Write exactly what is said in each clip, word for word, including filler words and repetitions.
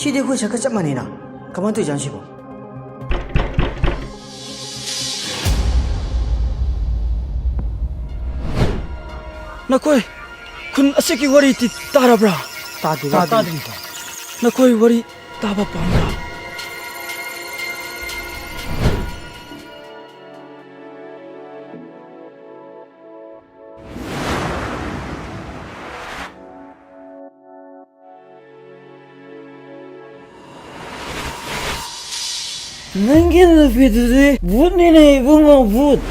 ꯁꯤꯗꯤ ꯑꯩꯈꯣꯏ ꯁꯛꯀ ꯆꯞ ꯃꯥꯟꯅꯩꯅ꯫ ꯀꯃꯥꯏꯅ ꯇꯧꯔꯤꯖꯥꯠꯅꯣ ꯁꯤꯕꯣ? ꯅꯈꯣꯏ ꯈꯨꯟ ꯑꯁꯤꯒꯤ ꯋꯥꯔꯤꯗꯤ ꯇꯥꯔꯕ꯭ꯔꯥ? ꯇꯥꯗ꯭ꯔꯤꯗ꯫ ꯇꯥꯗ꯭ꯔꯤꯗ꯫ ꯅꯈꯣꯏ ꯋꯥꯔꯤ ꯇꯥꯕ ꯄꯥꯝꯕ꯭ꯔꯥ? ꯅꯪꯒꯤ ꯅꯨꯄꯤꯗꯨꯗꯤ ꯚꯨꯠꯅꯤꯅꯦ ꯏꯕꯨꯡꯉꯣ, ꯚꯨꯠ꯫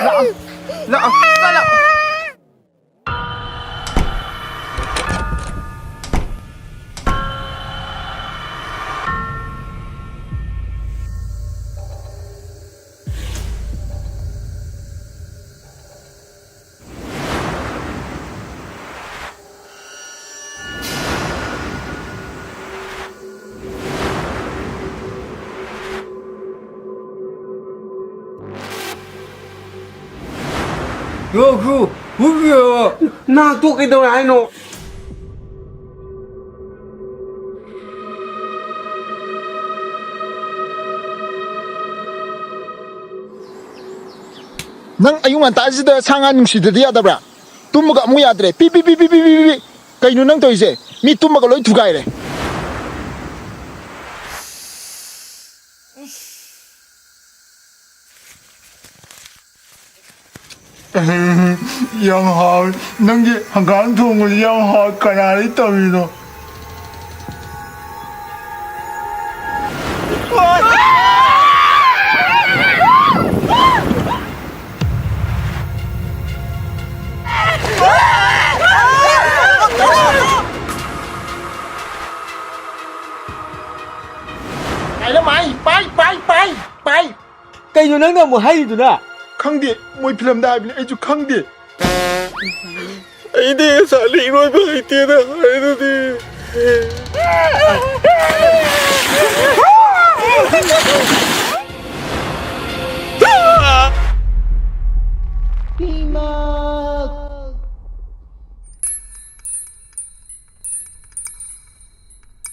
ꯂꯥꯛꯑꯣ, ꯂꯥꯛꯑꯣ, ꯆꯠꯂꯣ꯫ ꯌꯣ, ꯈꯨ, ꯍꯨ, ꯌꯣ꯫ ꯅꯥꯛꯇꯣ ꯀꯩꯗꯧꯔꯦ ꯍꯥꯏꯅꯣ? ꯅꯪ ꯑꯌꯨꯛ ꯉꯟꯇꯥꯁꯤꯗ ꯁꯥ ꯉꯥ ꯅꯨꯡꯁꯤꯗ꯭ꯔꯗꯤ ꯌꯥꯗꯕ꯭ꯔꯥ? ꯇꯨꯝꯕꯒ ꯑꯃꯨꯛ ꯌꯥꯗ꯭ꯔꯦ꯫ ꯄꯤ, ꯄꯤ, ꯄꯤ꯫ ꯀꯩꯅꯣ ꯅꯪ ꯇꯧꯔꯤꯁꯦ? ꯃꯤ ꯇꯨꯝꯕꯒ ꯂꯣꯏ ꯊꯨꯒꯥꯏꯔꯦ꯫ ꯌꯥꯝ ꯍꯥꯎꯋꯤ꯫ ꯅꯪꯒꯤ ꯍꯪꯒꯥꯝ ꯊꯣꯡꯕꯁꯤ ꯌꯥꯝ ꯍꯥꯎꯋꯤ꯫ ꯀꯅꯥꯗꯒꯤ ꯇꯝꯃꯤꯅꯣ? ꯄꯥꯏ, ꯄꯥꯏ, ꯄꯥꯏ, ꯄꯥꯏ꯫ ꯀꯩꯅꯣ ꯅꯪꯅ ꯑꯃꯨꯛ ꯍꯥꯏꯔꯤꯗꯨꯅ? ꯈꯪꯗꯦ, ꯃꯣꯏ ꯐꯤꯂꯝꯗ ꯍꯥꯏꯕꯅꯤ, ꯑꯩꯁꯨ ꯈꯪꯗꯦ꯫ ꯑꯩꯗꯤ ꯉꯁꯥꯏꯗ ꯏꯔꯣꯏꯕ ꯍꯩꯇꯦꯅ ꯍꯥꯏꯗꯨꯗꯤ꯫